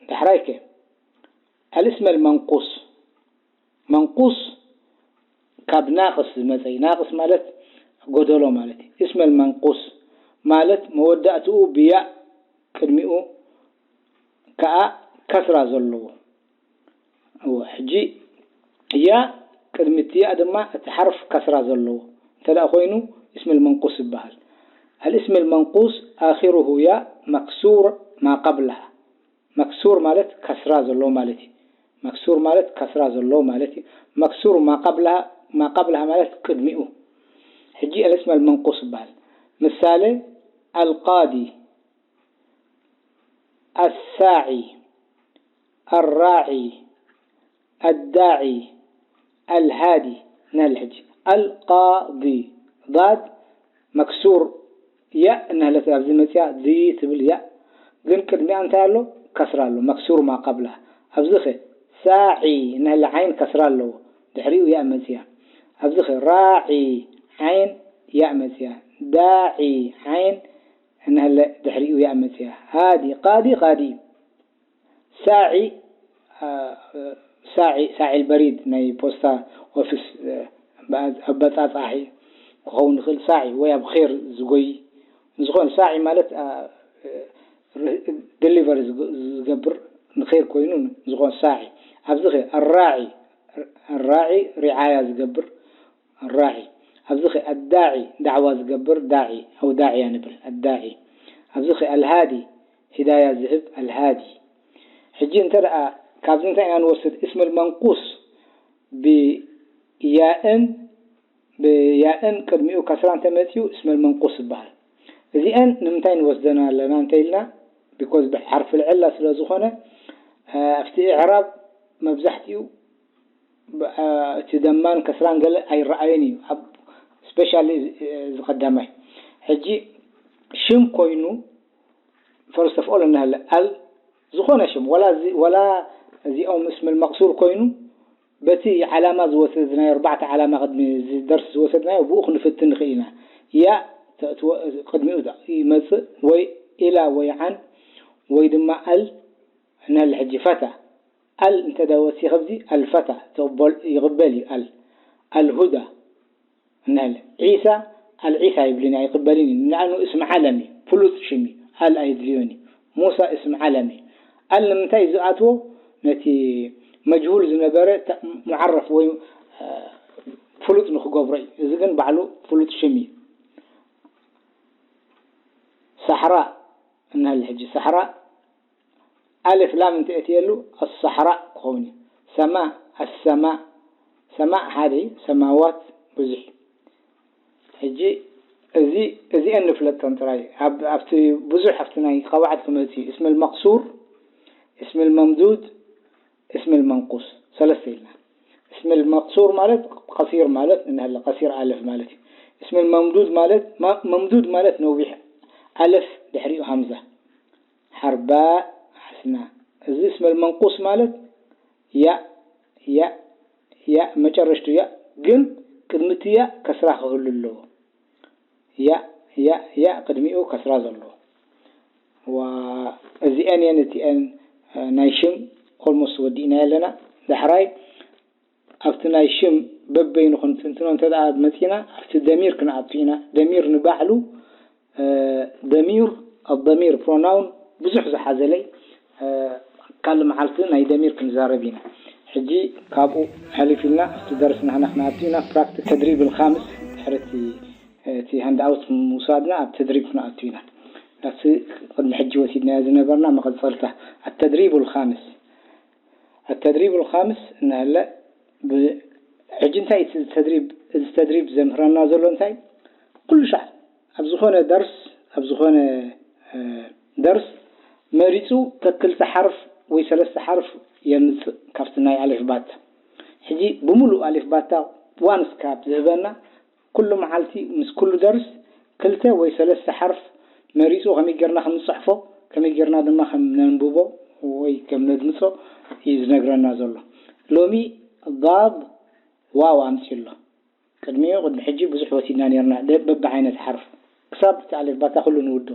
ዳሕራይ ከ፣ ኣልእስመል መንቁስ። መንቁስ ካብ ናቕስ ዝመጸ እዩ። ናቕስ ማለት ጎደሎ ማለት እዩ። እስመል መንቁስ ማለት መወዳእትኡ ብያእ፣ ቅድሚኡ ከኣ ከስራ ዘለዎ። እወ፣ ሕጂ ያእ ቅድሚ እቲ ያእ ድማ እቲ ሓርፍ ከስራ ዘለዎ እንተ ደኣ ኮይኑ፣ እስመል መንቁስ ይበሃል። ኣልእስመል መንቁስ ኣኺሩሁ ያእ መክሱር ማ ቀብለሃ። መክሱር ማለት ከስራ ዘለዎ ማለት እዩ። መክሱር ማለት ከስራ ዘለዎ ማለት እዩ። መክሱር ማ ቀብለሃ፣ ማ ቀብለሃ ማለት ቅድሚኡ። ሕጂ ኣልእስመል መንቁስ ይበሃል። ምሳሌ፣ ኣልቃዲ፣ ኣሳዒ፣ ኣራዒ፣ ኣዳዒ፣ ኣልሃዲ። ንህል ሕጂ ኣልቃዲ፣ ዳድ መክሱር፣ ያእ እናህለት ኣብዚ መጽያ፣ ዲ ትብል ያእ፣ ግን ቅድሚኣ እንታይ ኣሎ? ከስራ ኣሎ። መክሱር ማ ቀብላ። ኣብዚ ኸ ሳዒ እናህለ ዓይን ከስራ ኣለዎ፣ ድሕሪኡ ያእ መጽያ። ኣብዚ ኸ ራዒ ዓይን ያእ መጽያ፣ ዳዒ ዓይን እናህለ ድሕሪኡ ያእ መጽያ። ሃዲ፣ ቃዲ፣ ቃዲ። ሳዒ፣ አ፣ ሳዒ፣ ሳዒ ኣልበሪድ ናይ ፖስታ ኦፊስ፣ እ፣ ኣበጻጻሒ ክኸውን ይኽእል። ሳዒ ወይ ኣብ ኼር ዝጎይ ዝኾነ ሳዒ ማለት፣ አ፣ እ፣ ሪ-፣ ደሊቨሪ ዝግ-፣ ዝገብር ንኼር ኮይኑ ዝኾነ ሳዒ። ኣብዚ ኸ ኣራዒ፣ ኣራዒ ሪዓያ ዝገብር ኣራዒ። ኣብዚ ኸ ኣዳዒ ዳዕዋ ዝገብር ዳዒ፣ ኣው ዳዕያ ንብል፣ ኣዳዒ። ኣብዚ ኸ ኣልሃዲ ሂዳያ ዝህብ ኣልሃዲ። ሕጂ እንተ ደኣ ካብዚ እንታይ ኢና ንወስድ? እስመል መንቁስ ብያእን፣ ብያእን ቅድሚኡ ከስራ እንተ መጺኡ እስመል መንቁስ ይበሃል። እዚአን ንምንታይ ንወስደን ኣለና እንተ ኢልና፣ ቢኮዝ ብሓርፊ ልዕላ ስለ ዝኾነ፣ እ፣ ኣብቲ ኢዕራብ መብዛሕትኡ ብ-፣ እ፣ እቲ ደማን ከስራን ገለ ኣይረኣየን እዩ። ኣብ ስፔሻሊ እዚ፣ እዚ ቀዳማይ። ሕጂ ሽም ኮይኑ፣ ፈርስት ኦፍ ኦል፣ እናሃለ ኣል ዝኾነ ሽም፣ ወላ እዚ፣ ወላ እዚኦም እስመል መቅሱር ኮይኑ፣ በቲ ዓላማ ዝወሰድናዮ፣ ኣርባዕተ ዓላማ ቅድሚ እዚ ደርሲ ዝወሰድናዮ፣ ብኡ ክንፍትን ንኽእል ኢና። ያ ተ-፣ ትወ-፣ ቅድሚኡ ይመጽእ፣ ወይ ኢላ ወይ ዓን፣ ወይ ድማ ኣል፣ እናሃለ ሕጂ ፈታ። ኣል እንተ ዳ ወሲኸ ኣብዚ ኣልፈታ ትቕበል፣ ይቕበል እዩ ኣል። ኣልሁዳ። እናለ ዒሳ፣ ኣልዒሳ ይብልን ኣይቕበልን እዩ። ንኣኑ እስም ዓለም እዩ፣ ፍሉጥ ሽም እዩ። ኣል ኣየድልዮን እዩ። ሙሳ እስም ዓለም እዩ። ኣል ንምንታይ እዩ ዝኣትዎ? ነቲ መጅሁል ዝነበረ ተ-፣ ሙዓረፍ ወይ፣ እ፣ ፍሉጥ ንክገብሮ እዩ። እዚ ግን ባዕሉ ፍሉጥ ሽም እዩ። ሳሕራ እናለ ሕጂ ሳሕራ ኣልፍ ላም እንተ እትየሉ ኣሰሕራእ ክኸውን እዩ። ሰማ፣ ኣሰማእ፣ ሰማእ ሓደ እዩ፣ ሰማዋት ብዙሕ እዩ። ሕጂ እዚ፣ እዚአን ንፍለጠን ጥራይ። ኣብ፣ ኣብቲ ብዙሕ ኣብቲ ናይ ቀዋዕድ ክመጽእ እዩ። እስመል መቅሱር፣ እስመል መምዱድ፣ እስመል መንቁስ፣ ሰለስተ ኢልና። እስመል መቅሱር ማለት ቀሲር ማለት እንሀለ ቀሲር ኣለፍ ማለት እዩ። እስመል መምዱድ ማለት ማ- መምዱድ ማለት ነዊሕ ኣለፍ ድሕሪኡ ሃምዛ። ሓርባእ ሓስና። እዚ እስመል መንቁስ ማለት ያእ ያእ ያእ መጨረሽቱ ያእ ግን ቅድሚ እቲ ያእ ከስራ ክህሉ ኣለዎ። ያእ ያእ ያእ ቅድሚኡ ከስራ ዘለዎ። እዚአን እየን እቲአን ናይ ሽም ኦልሞስት ወዲእና ኣለና። ዳሕራይ ኣብቲ ናይ ሽም በበይኑ ክንትንትኖ እንተ ደኣ መጺና ኣብቲ ደሚር ክንኣቱ ኢና። ደሚር ንባዕሉ ደሚር ኣደሚር ፕሮናውን ብዙሕ ዝሓዘለይ ካልእ መዓልቲ ናይ ደሚር ክንዛረብ ኢና። ሕጂ ካብኡ ሕልፍ ኢልና ኣብቲ ደርሲ ናህና ክንኣቱ ኢና። ፕራክቲስ ተድሪብ ልካምስ ድሕርቲ እቲ ሃንድኣውት ምውሳድና ኣብ ተድሪብ ክንኣቱ ኢና። ዳሲ ቅድሚ ሕጂ ወሲድናዮ ዝነበርና መቐጸልታ ኣተድሪብ ልካምስ ኣተድሪብ ልካምስ እንሀለ ብ- ሕጂ እንታይ እቲ ተድሪብ እዚ ተድሪብ ዘምህረና ዘሎ እንታይ ኩሉ ሻዕ ኣብ ዝኾነ ደርስ ኣብ ዝኾነ ደርስ መሪፁ ከክልተ ሓርፍ ወይ ሰለስተ ሓርፍ የምፅእ ካብቲ ናይ ኣሌፍ ባታ። ሕጂ ብምሉእ ኣሌፍ ባታ ዋንስ ካብ ዝህበና ኩሉ መዓልቲ ምስ ኩሉ ደርስ ክልተ ወይ ሰለስተ ሓርፍ መሪፁ ከመይ ጌርና ከም ንፅሕፎ ከመይ ጌርና ድማ ከም ነንብቦ ወይ ከም ነድምፆ እዩ ዝነግረና ዘሎ። ሎሚ ضاد ዋው ኣምፅኡ ኣሎ። ቅድሚኡ ቅድሚ ሕጂ ብዙሕ ወሲድና ኔርና በብዓይነት ሓርፍ ክሳብ እቲ ኣሌፍ ባታ ኩሉ ንውዶ።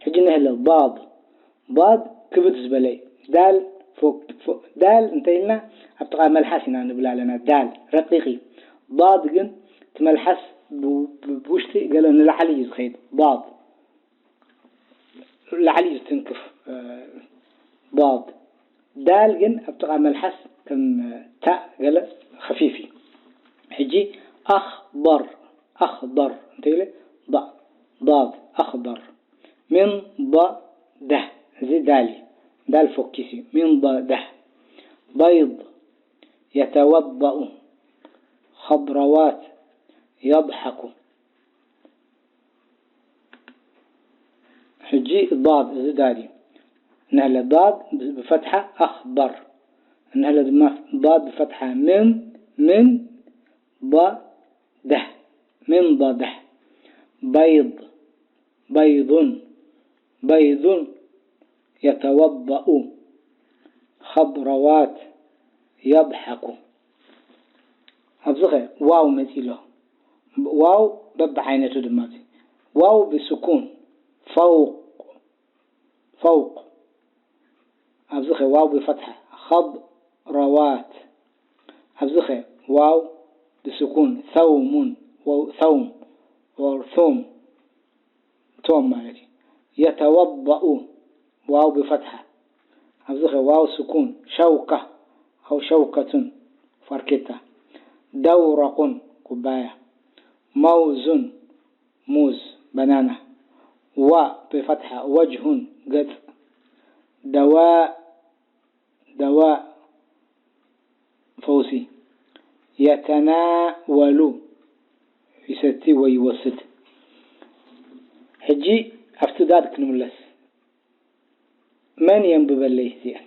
ሕጂ ንህለ ضاد ضاد ክብድ ዝበለ እዩ። ዳል ፎ- ፎ- ዳል እንተ ኢልና ኣብ ጥቓ መልሓስ ኢና ንብል ኣለና። ዳል ረቂቕ እዩ። ضاد ግን እቲ መልሓስ ብ- ብ- ብውሽጢ ገለ ንላዕሊ እዩ ዝኸይድ። ضاد ላዕሊ እዩ ዝትንክፍ። ضاد ዳል ግን ኣብ ጥቓ መልሓስ ከም ታእ ገለ ኸፊፍ እዩ። ሕጂ ኣኽበር ኣኽበር እንተ ኢለ ضاد ኣኽበር من ض ደ እዚ ዳል እዩ። ዳል ፎኪስ እዩ። من ض ደ بيض يتوضأ خضروات يضحك ሕጂ ضاد እዚ ዳል እዩ። እንሀለ ضاد ብፈትሓ ኣኽበር እንሀለ ድማ ضاد ብፈትሓ من من ض ደ من ض ደ بيض بيض بيض يتوضأ خضروات يضحك ኣብዚ ኸ ዋው መፂ ኣሎ። ዋው በብዓይነቱ ድማ እዚ ዋው ብስኩን ፈውቅ ፈውቅ ኣብዚ ኸ ዋው ብፈትሓ ኸضروات ኣብዚ ኸ ዋው ብስኩን ثوم ثوم ثوم ቶም ማለት እዩ። يتوضأ ዋው ብፈትሓ ኣብዚ ኸ ዋው ስኩን ሸውካ ኣው ሸውከቱን ፋርኬታ ደውረቁን ኩባያ መውዙን ሙዝ በናና ዋ ብፈትሓ ወጅሁን ገጽ ደዋእ ደዋእ ፈውሲ የተናወሉ ይሰቲ ወይ ይወስድ። ሕጂ ኣብቲ ዳድ ክንምለስ። መን የንብበለይ እዚአን?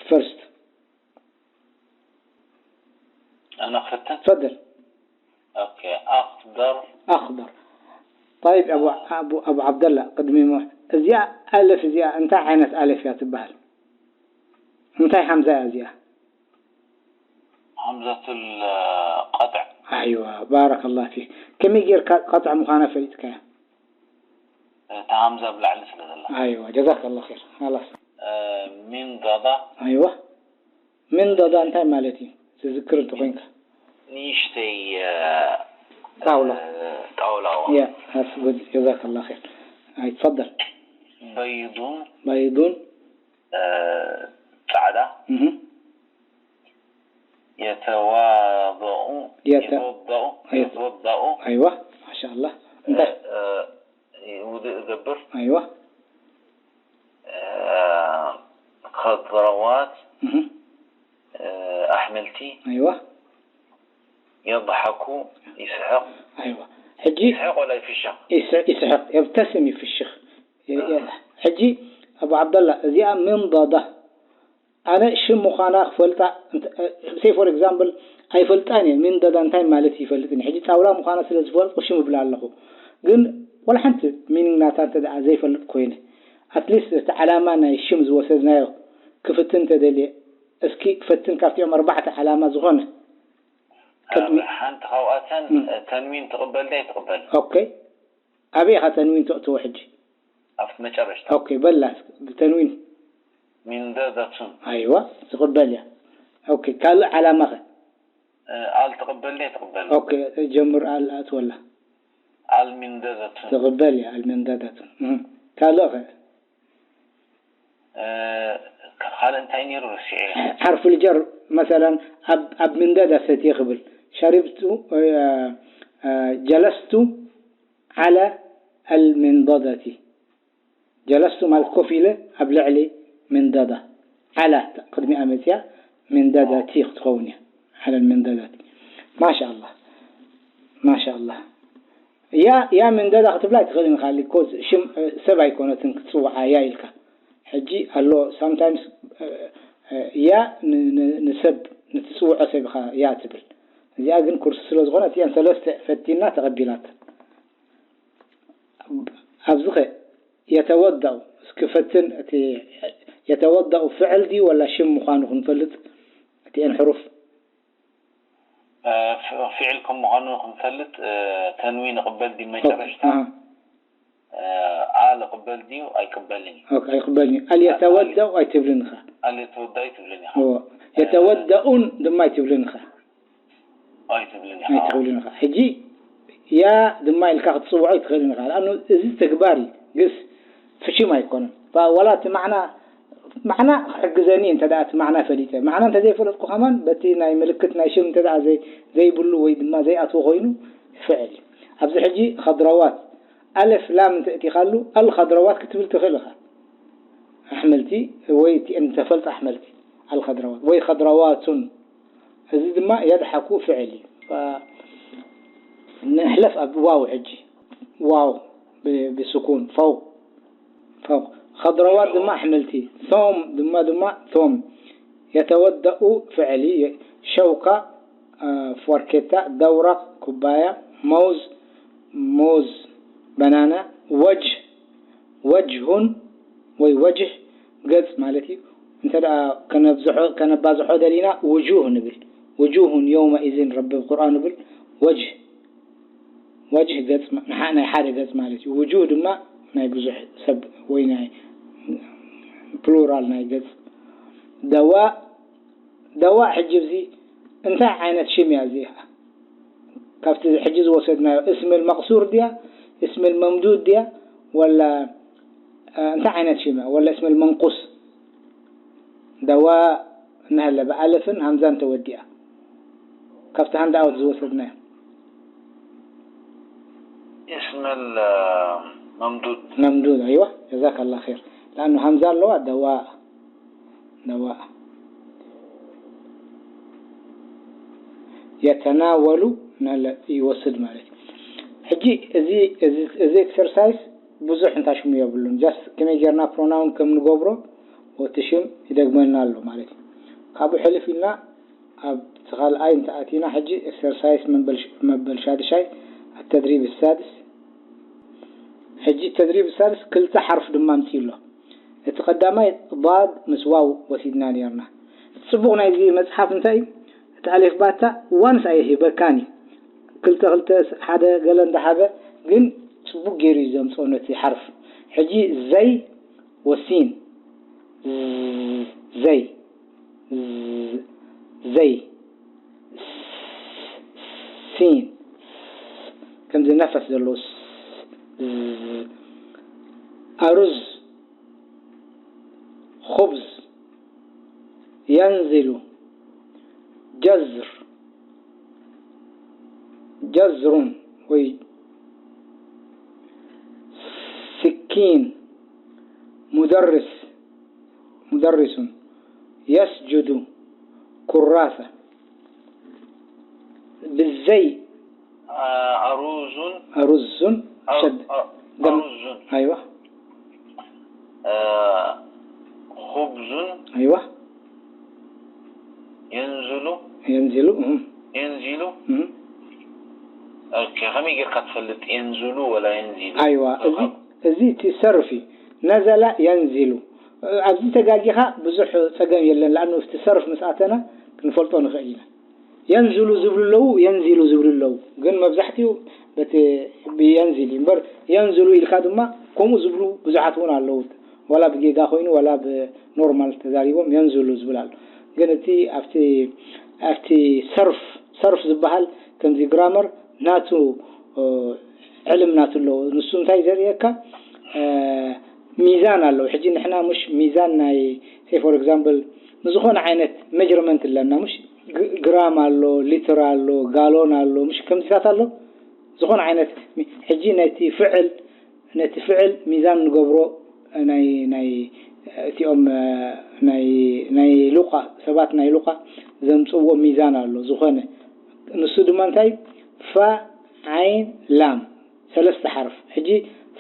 ፈርስት أنا ختم ፈደል أوكي أخضر ኣኽበር طيب أبو أبو أبو عبد الله ቅድሚ ሞ እዚኣ ኣለፍ እዚኣ እንታይ ዓይነት ኣለፍ እያ ትበሃል? እንታይ ሓምዛ እያ እዚኣ? همزة القطع ኣይዋ ባረከ ላህ ፊክ ከመይ ጌርካ ቀጥዕ ምዃና ፈሊጥካያ? እታ ሃምዛ ብላዕሊ ስለ ዘላ ኣይዋ ጀዛከ ላ ር ላስ ሚን ዳዳ ኣይዋ ምን ዳዳ እንታይ ማለት እዩ ትዝክር እንተኮይንካ ንእሽተይ ጣውላ ጣውላ ያ that's good ጀዛከ ላ ር ኣይትፈደል በይዱን በይዱን ጻዕዳ እህ የተዋበኡ የተ- የተወበኡ የተወበኡ ኣይዋ ማሻ ኣላ እንታይ ውድእ እገብር ኣይዋ ከድረዋት እህ ኣሕምልቲ ኣይዋ የضحኩ ይስሕቕ ኣይዋ ሕጂ ይስሕቕ ወላ ይፍሽቕ ይስ- ይስሕቕ የብተስም ይፍሽኽ የ- የ- ሕጂ ኣቡ ዓብደላ እዚኣ ምን ዳዳ ኣነ ሽም ምዃና ክፈልጣ say for example ኣይፈልጣን እየ። ሚንደዳ እንታይ ማለት ይፈልጥን። ሕጂ ጣውላ ምዃና ስለ ዝፈልጥኩ ሽም እብላ ኣለኹ። ግን ወላ ሓንቲ ሚኒንግ ናታ እንተ ደኣ ዘይፈልጥ ኮይነ፣ ኣትሊስት እቲ ዓላማ ናይ ሽም ዝወሰድናዮ ክፍትን እንተደልየ፣ እስኪ ክፈትን ካብቲኦም ኣርባዕተ ዓላማ ዝኾነ። ቅድሚ- ሓንቲ ካብኣተን እም። ተንዊን ትቕበል ዶ ኣይትቕበል? ኦኬ። ኣበይ ኢኻ ተንዊን ተእትዎ ሕጂ? ኣብቲ መጨረሽታ። ኦኬ፣ በላ እስኪ፣ ብተንዊን። ሚንደደቱን። ኣይዋ፣ ትቕበል እያ። ኦኬ፣ ካልእ ዓላማኸ? እ፣ ኣል ትቕበል ዶ ኣይትቕበል? ኦኬ፣ ጀምር፣ ኣል ኣትወላ። ኣል ሚንደደቱን። ትቕበል እያ፣ ኣል ሚንደደቱን። እህ። ካልእኸ? እ፣ ካልእ እንታይ ነይሩ? ረሲዐ። ሓርፉል ጀር፣ መሰለን፣ ኣብ፣ ኣብ ምንደዳ ሰትየ ክብል። ሸሪብቱ፣ እ፣ እ፣ ጀለስቱ ዓለ ኣልሚንደደቲ። ጀለስቱ ማለት ኮፍ ኢለ ኣብ ልዕሊ ምንደዳ። ዓላ ቅድሚኣ መፅያ ምንደዳቲ ክትኸውን እያ። ዓለ ኣልሚንደዳቲ። ማሻ ኣላህ። ማሻ ኣላህ። ያ፣ ያ ምንደዳ ክትብላ ኣይትኽእልን ኢኻ። ሊኮዝ ሽም፣ እ፣ ሰብ ኣይኮነትን ክትፅውዓ ያ ኢልካ። ሕጂ ኣሎ ሳምታይምስ፣ እ፣ እ፣ ያ ን-፣ ን-፣ ንሰብ፣ ንትፅውዖ ሰብ ኢኻ ያ ትብል። እዚኣ ግን ኩርሲ ስለ ዝኾነ እቲአን ሰለስተ ፈቲና ተቐቢላት። ኣብዚ ኸ የተወደኡ እስኪ ፈትን፣ እቲ የተወደኡ ፍዕል ድዩ ወላ ሽም ምዃኑ ክንፈልጥ እቲአን ሕሩፍ? እ፣ ፍ-፣ ፍዕል ከም ምዃኑ ክንፈልጥ፣ እ፣ ተንዊን እቕበል ድዩ መጨረሽታ? ኣሃ። እ፣ ኣል እቕበል ድዩ ኣይቅበልን እዩ? ኦኬ፣ ኣይቅበልን እዩ። ኣል የተወደኡ ኣይትብልን ኢኻ። ኣል የተወደኡ ኣይትብልን ኢኻ። እዎ። እ፣ የተወደኡን ድማ ኣይትብልን ኢኻ። ኣይትብልን ኢኻ። ኣይትብልን ኢኻ። ሕጂ ያ ድማ ኢልካ ክትጽውዖ ኣይትኽእልን ኢኻ። ለኣኑ እዚ ተግባር እዩ። ግስ ፍሽም ኣይኮነን። ባ-፣ ዋላ እቲ ማዕና፣ ማዕና ክሕግዘኒ እንተ ደኣ እቲ ማዕና ፈሊጠ። ማዕና እንተ ዘይፈለጥኩ ከማን በቲ ናይ ምልክት ናይ ሽም እንተ ደኣ ዘይ-፣ ዘይብሉ ወይ ድማ ዘይኣትዎ ኮይኑ ፍዕል እዩ። ኣብዚ ሕጂ ኸድረዋት፣ ኣለፍ ላም እንተ እቲኻሉ፣ ኣልኸድረዋት ክትብል ትኽእል ኢኻ። ኣሕምልቲ ወይ እቲአን ዝተፈልጠ ኣሕምልቲ፣ ኣልኸድረዋት ወይ ኸድረዋቱን። እዚ ድማ የድሓኩ ፍዕል እዩ። ፋ-፣ ንሕለፍ ኣብ ዋው ሕጂ። ዋው ብ-፣ ብስኩን፣ ፈው፣ ፈው። ኸድረዋት ድማ ኣሕምልቲ። ቶም ድማ፣ ድማ ቶም። የተወደኡ ፍዕል እዩ። ሸውካ፣ አ፣ ፎርኬታ፣ ደውረቕ፣ ኩባያ፣ መውዝ፣ ሙዝ፣ በናና፣ ወጅህ፣ ወጅሁን ወይ ወጅህ ገጽ ማለት እዩ። እንተ ደኣ ከነብዝሖ፣ ከነባዝሖ ደሊና ውጁህ ንብል። ውጁሁን የውመኢዝን ረቢ ኣብ ቁርኣኑ ይብል ወጅህ፣ ወጅህ ገጽ ማ-፣ ንሓ-፣ ናይ ሓደ ገጽ ማለት እዩ። ውጁህ ድማ ናይ ብዙሕ ሰብ ወይ ናይ ፕሉራል ናይ ገጽ። ደዋእ፣ ደዋእ ሕጂ እዚ እንታይ ዓይነት ሽም እያ እዚኣ? ካብቲ ሕጂ ዝወሰድናዮ እስምል መቕሱር ድያ? እስምል መምዱድ ድያ? ወላ፣ እ፣ እንታይ ዓይነት ሽም እያ? ወላ እስምል መንቁስ? ደዋ እናሃለ ብኣለፍን ሃምዛን ተወዲኣ። ካብቲ ሃንድ ኣውት ዝወሰድናዮ። እስመል፣ እ፣ መምዱድ። መምዱድ፣ ኣይዋ፣ ጀዛከ ኣላህ ኸይር። ለኣኑ ሃምዛ ኣለዋ፣ ደዋ፣ ደዋ። የተናወሉ እናለ ይወስድ ማለት እዩ። ሕጂ እዚ፣ እዚ፣ እዚ ኤክሰርሳይዝ ብዙሕ እንታይ ሽሙ የብሉን። ጃስት ከመይ ጌርና ፕሮናውን ከም ንገብሮ ወቲ ሽም ይደግመልና ኣሎ ማለት እዩ። ካብኡ ሕልፍ ኢልና ኣብቲ ካልኣይ እንተ ኣቲና ሕጂ ኤክሰርሳይዝ መበል ሽ-፣ መበል ሻድሻይ ኣተድሪብ ሳድስ። ሕጂ ተድሪብ ሳድስ ክልተ ሓርፍ ድማ ኣምፅኡ ኣሎ። እቲ ቀዳማይ ዳድ ምስ ዋው ወሲድና ኔርና። እቲ ፅቡቕ ናይዚ መፅሓፍ እንታይ እዩ? እቲ ኣሌፍ ባታ ዋንስ ኣይህበካን እዩ። ክልተ ክልተ ስ-፣ ሓደ ገለ እንዳሃበ ግን ፅቡቕ ገይሩ እዩ ዘምፅኦ ነቲ ሓርፍ። ሕጂ ዘይ ወሲን። ዝ-፣ ዘይ። ዝ-፣ ዘይ። ስ-፣ ሲን። ከምዚ ነፈስ ዘለዎ ስ-፣ ዝ-፣ ኣሩዝ። ኹብዝ። የንዝሉ። ጀዝር። ጀዝሩን ወይ ስኪን። ሙደርስ። ሙደርሱን። የስጁዱ። ኩራሰ። ብዘይ። አ-፣ ኣሩዙን። ኣሩዙን። ኣሩ-፣ ሸድ-፣ አ-፣ ደም-፣ ኣሩዙን። ኣይዋ። አ፣ ኹብዙን። ኣይዋ። የንዝሉ። የንዝሉ፣ እህ። የንዚሉ እም። ኦኬ ከመይ ጌርካ ትፈልጥ የንዝሉ ወላ የንዚሉ ኣይዋ እዚ እዚ እቲ ሰርፍ እዩ። ነዘላ የንዚሉ። ኣብዚ ተጋጊኻ ብዙሕ ጸገም የለን። ለኣኑ እቲ ሰርፍ ምስ ኣተና ክንፈልጦ ንኽእል ኢና። የንዝሉ ዝብሉ ኣለዉ፣ የንዚሉ ዝብሉ ኣለዉ። ግን መብዛሕትኡ በቲ ብየንዚል እዩ እምበር የንዝሉ ኢልካ ድማ ከምኡ ዝብሉ ብዙሓት እውን ኣለዉ። ዋላ ብጌጋ ኮይኑ ዋላ ብኖርማል ተዛሪቦም የንዝሉ ዝብል ኣሎ። ግን እቲ ኣብቲ ኣብቲ ሰርፍ ሰርፍ ዝበሃል ከምዚ ግራመር ናቱ ዕልም ናቱ ኣለዎ። ንሱ እንታይ ዘርእየካ ሚዛን ኣለዎ። ሕጂ ንሕና ምሽ ሚዛን ናይ say for example ንዝኾነ ዓይነት ሜጀርመንት ኣለና ምሽ ግራም ኣሎ፣ ሊትር ኣሎ፣ ጋሎን ኣሎ፣ ምሽ ከምዚታት ኣሎ። ዝኾነ ዓይነት ሕጂ ነቲ ፍዕል ነቲ ፍዕል ሚዛን ንገብሮ ናይ ናይ እቲኦም ናይ ናይ ሉቃ ሰባት ናይ ሉቃ ዘምፅዎ ሚዛን ኣሎ። ዝኾነ ንሱ ድማ እንታይ ፋ ዓይን ላም ሰለስተ ሓርፍ። ሕጂ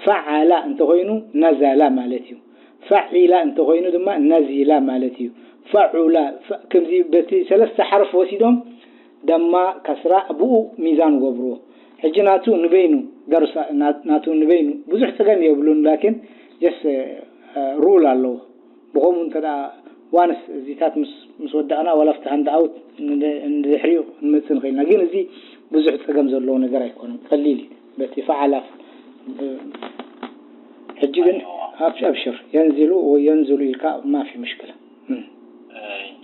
ፈዓላ እንተኮይኑ ነዘላ ማለት እዩ። ፈዒላ እንተኮይኑ ድማ ነዚላ ማለት እዩ። ፈዑላ ከምዚ በቲ ሰለስተ ሓርፍ ወሲዶም ደማ ከስራ ብኡ ሚዛን ገብርዎ። ሕጂ ናቱ ንበይኑ ደርሳ ናቱ ንበይኑ ብዙሕ ፀገም የብሉን። ላኪን ጀስ ሩል ኣለዎ። ብኸምኡ እንተ ዋንስ እዚታት ምስ ወዳእና ዋላ ኣብቲ ሃንድ ኣውት ንድሕሪኡ ክንመፅእ ንኽእልና። ግን እዚ ብዙሕ ፀገም ዘለዎ ነገር ኣይኮነን። ቀሊል እዩ። በቲ ፈዓላ ሕጂ ግን ኣብሽር የንዝሉ ወይ የንዝሉ ኢልካ ማፊ ሙሽክላ።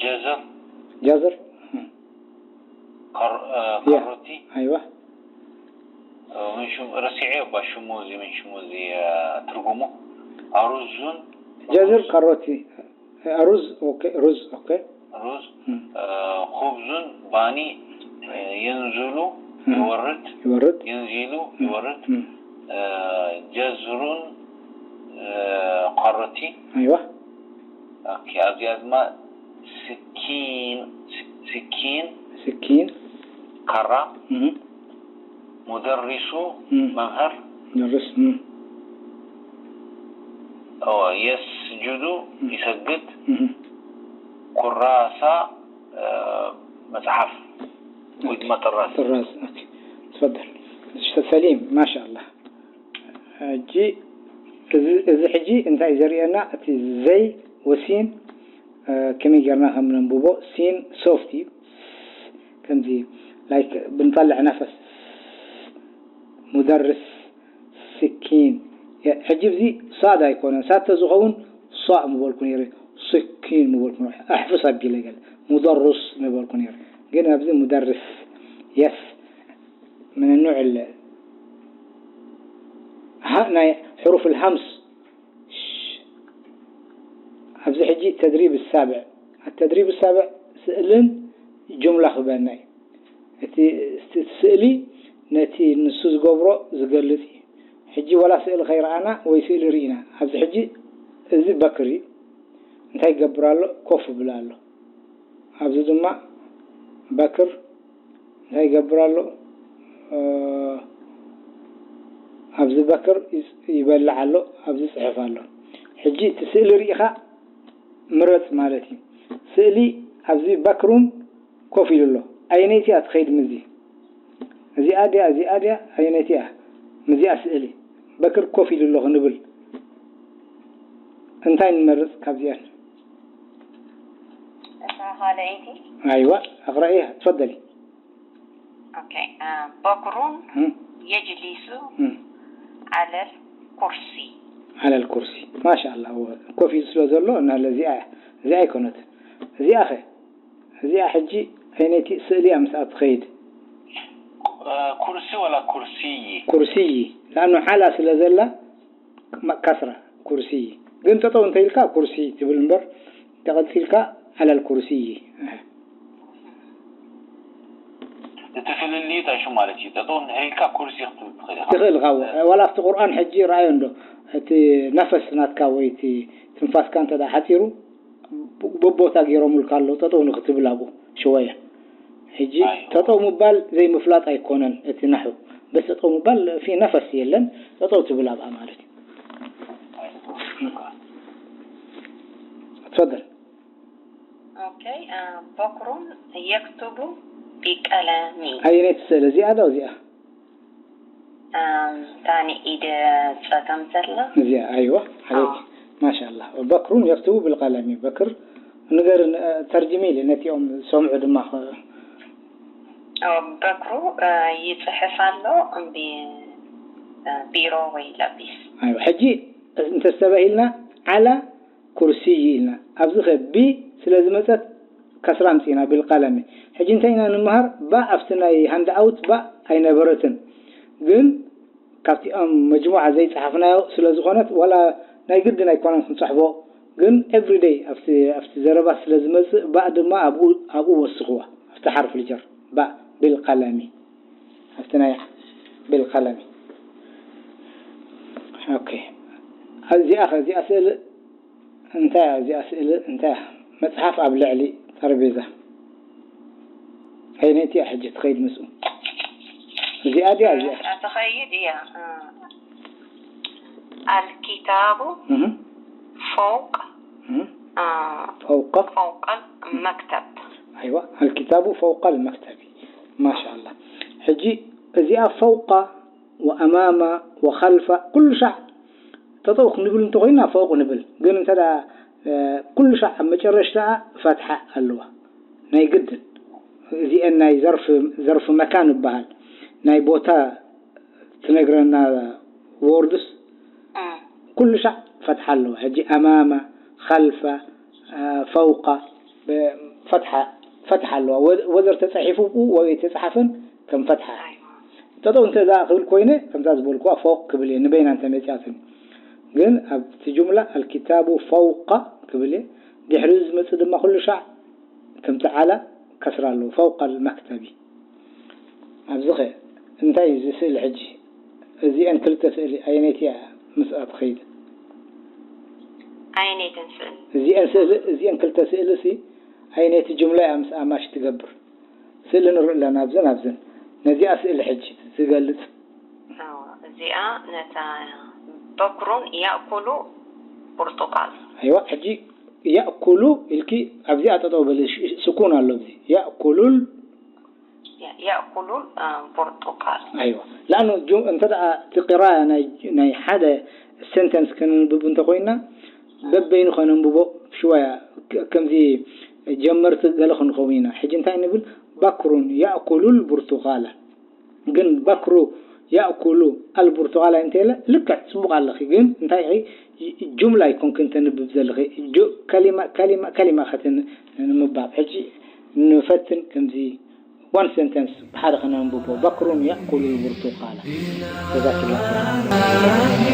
ጀዘር ጃዝር ካሮቲ ኣይዋ ምን ሽሙ ረሲዐ እባ ሽሙ እዚ ምን ሽሙ እዚ ትርጉሙ ኣሩዙን ጃዝር ካሮቲ ሩዝ ኦኬ ሩዝ ኦኬ ሩዝ ኹብዙን ባኒ የንዝሉ ይወርድ ይወርድ የንዚሉ ይወርድ ጀዝሩን ካሮቲ ኣይዋ ኦኬ ኣብዚኣ ድማ ስኪን ስኪን ስኪን ካራ እህ ሙደሪሱ እም። መምህር ደርስ እም። ኦ የስጁዱ ይሰግድ እህ ኩራሳ መጽሓፍ ወይ ድማ ጥራዝ ጥራዝ ኦኬ። ትፈደል ሰሊም ማሻ ኣላህ። ሕጂ እዚ እዚ ሕጂ እንታይ እዩ ዘርእየና? እቲ ዘይ ወሲን ከመይ ጌርና ከም ነንብቦ ሲን ሶፍት እዩ። ከምዚ ላይክ ብንጠልዕ ነፈስ ሙደርስ ስኪን ሕጂ እዚ ሳድ ኣይኮነን። ሳድ ተዝኸውን ሷእ ምበልኩ ነይረ፣ ስኪን ምበልኩ ነይረ፣ ኣሕፍስ ኣቢለ ገለ ሙደሩስ ምበልኩ ነይረ። ግን ኣብዚ ሙደርስ የስ من النوع ال ها ናይ حروف الهمس ኣብዚ ሕጂ ተድሪብ ሳብዕ ተድሪብ ሳብዕ ስእልን ጅምላ ክበና እዩ። እቲ ስእሊ ነቲ ንሱ ዝገብሮ ዝገልጽ እዩ። ሕጂ ወላ ስእሊ ከይረኣና ወይ ስእሊ ርኢና ኣብዚ ሕጂ እዚ በክር እዩ። እንታይ ይገብር ኣሎ? ኮፍ ይብል ኣሎ። ኣብዚ ድማ በክር እንታይ ይገብር ኣሎ? ኣብዚ በክር ይበልዕ ኣሎ፣ ኣብዚ ይፅሕፍ ኣሎ። ሕጂ እቲ ስእሊ ርኢኻ ምረፅ ማለት እዩ። ስእሊ ኣብዚ በክሩን ኮፍ ኢሉ ኣሎ። ኣየነይቲ እያ ትኸይድ ምዚ? እዚኣ ድያ እዚኣ ድያ ኣየነይቲ እያ? ምዚኣ ስእሊ በክር ኮፍ ኢሉ ኣሎ ክንብል እንታይ ንመርፅ ካብዚኣን? እታ ካልኣይቲ ኣይዋ ኣቕረእያ ትፈደሊ። ኦኬ በክሩን እም፣ የጅሊሱ እም። ዓለል ኩርሲ ዓለል ኩርሲ ማሻ ኣላ ኮፍ ኢሉ ስለ ዘሎ እናለ እዚኣ እያ። እዚኣ ኣይኮነትን። እዚኣ ኸ እዚኣ ሕጂ ኣይነይቲ ስእሊ እያ ምስኣ ትኸይድ። ኩርሲ ወላ ኩርሲይ ኩርሲይ ላኑ ዓላ ስለ ዘላ ከስራ ኩርሲይ ግን ጠጠው እንተኢልካ ኩርሲ ትብል እምበር ተቐፂልካ ዓላል ኩርሲይ እቲ ፍልልዩ እንታይ ሽሙ ማለት እዩ? ጠጠው እንድሕር ኢልካ ኩርሲ ክትብል ትኽእል ኢኻ። ትኽእል ኢኻ። ዋላ ኣብቲ ቁርኣን ሕጂ ረኣዮ እንዶ እቲ ነፈስ ናትካ ወይ እቲ ትንፋስካ እንተ ደኣ ሓፂሩ በቦታ ገይሮምልካ ኣለዉ ጠጠው ንክትብል ኣብኡ ሽወያ። ሕጂ ኣይ። ጠጠው ምባል ዘይምፍላጥ ኣይኮነን እቲ ናሑ። በስ ጠጠው ምባል ፊ ነፈስ የለን ጠጠው ትብል ኣብኣ ማለት እዩ። ትፈደል ኦኬ በክሩን የክቱቡ بقلمي. ኣየነይቲ ስእሊ እዚኣ ዶ እዚኣ? እታ ንኢድ ጸገም ዘላ? እዚኣ ኣይዋ። عليك. ما شاء الله. بكر يكتب بالقلم. በክር ንገር ተርጅሚ ኢለ ነቲኦም ዝሰምዑ ድማ በክሩ ይጽሕፍ ኣሎ ቢሮ ወይ ላጲስ። ኣይዋ። ሕጂ እንተስተባሂልና ዓላ ኩርሲይ ኢልና ኣብዚ ኸ ቢ ስለ ዝመፀት ከስራ ኣምፂእና ቢልቀለሚ። ሕጂ እንታይ ኢና ንምሃር? ባእ ኣብቲ ናይ ሃንድ ኣውት ባእ ኣይነበረትን፣ ግን ካብቲኦም መጅሙዓ ዘይፀሓፍናዮ ስለ ዝኾነት ዋላ ናይ ግድን ኣይኮነን ክንፅሕፎ፣ ግን ኤቭሪደይ ኣብቲ ኣብቲ ዘረባ ስለ ዝመፅእ ባእ ድማ ኣብኡ ኣብኡ ወስኽዋ ኣብቲ ሓርፍ ልጀር ባእ ቢልቀለሚ ኣብቲ ናይ ቢልቀለሚ። ኦኬ እዚኣ ኸ እዚኣ ስእሊ እንታይ እያ? እዚኣ ስእሊ እንታይ እያ? መፅሓፍ ኣብ ልዕሊ ጠረጴዛ ኣይነይቲ እያ ሕጂ ትኸይድ ምስኡ? እዚኣ ድያ እዚኣ? ትኸይድ እያ። الكتاب እህ فوق እህ ፈውቀ فوق المكتب. ኣይዋ الكتاب فوق المكتب. ማሻኣላ። ሕጂ እዚኣ ፈውቀ ወኣማማ ወኸልፋ ኩሉ ሻዕ ጠጠው ክንብል እንተኾይና ፈውቅ ንብል፣ ግን እንተ ደኣ ኩሉ ሻዕ ኣብ መጨረሽታኣ ፈትሓ ኣለዋ ናይ ግድን። እዚአን ናይ ዘርፊ ዘርፊ መካን ይበሃል ናይ ቦታ ትነግረና ወርድስ ኩሉ ሻዕ ፈትሓ ኣለዋ። ሕጂ ኣማማ ኸልፋ ፈውቃ ፈትሓ ፈትሓ ኣለዋ። ወዘር ተፃሒፉ ብኡ ወይ ተፃሓፈን ከም ፈትሓ ጠጠው እንተ ደኣ ክብል ኮይነ ከምዛ ዝበልኩዋ ፈውቅ ክብል እየ ንበይና እንተ መፂኣትኒ። ግን ኣብቲ ጁምላ ኣልኪታቡ ፈውቃ ክብል እየ። ድሕሪኡ ዝመፅእ ድማ ኩሉ ሻዕ ከምቲ ዓላ ከስራ ኣለዎ ፈውቃ ኣልመክተቢ። ኣብዚ ኸ እንታይ እዩ እዚ ስእሊ ሕጂ? እዚአን ክልተ ስእሊ ኣየነይቲ እያ ምስኣ ትኸይድ? ኣየነይተን ስእሊ? እዚአን ስእሊ እዚአን ክልተ ስእሊ ሲ ኣየነይቲ ጅምላ እያ ምስኣ ማች ትገብር? ስእሊ ንርኢ ኣለና ኣብዝን ኣብዝን። ነዚኣ ስእሊ ሕጂ ትገልጽ። ኣዎ፣ እዚኣ ነታ በኩሩን ያእኩሉ ብርቱቃል። ኣይዋ ሕጂ ያእኩሉ ኢልኪ ኣብዚኣ ጠጠው በሊ። ስኩን ኣሎ ኣብዚ ያእኩሉል ያእኩሉል ብርቱቃል። ኣይዋ ላኑ እንተ ደኣ እቲ ቅራያ ናይ ሓደ ሴንተንስ ከነንብብ እንተኮይና በበይኑ ከነንብቦ ሽወያ ከምዚ ጀመርቲ ገለ ክንኸውን ኢና። ሕጂ እንታይ ንብል? ባክሩን ያእኩሉል ብርቱቃላ። ግን ባክሩ ያእኩሉ ኣልብርቱቃላ እንተለ ልክዕ ፅቡቅ ኣለኺ። ግን እንታይ ጁምላ ይኮንክ እንተንብብ ዘለኺ ከሊማ ከሊማ ከሊማ ከትን ንምባብ ሕጂ ንፈትን ከምዚ one sentence ብሓደ ከነንብቦ። በክሩን ያእኩሉ البرتقال. جزاك الله خيرا.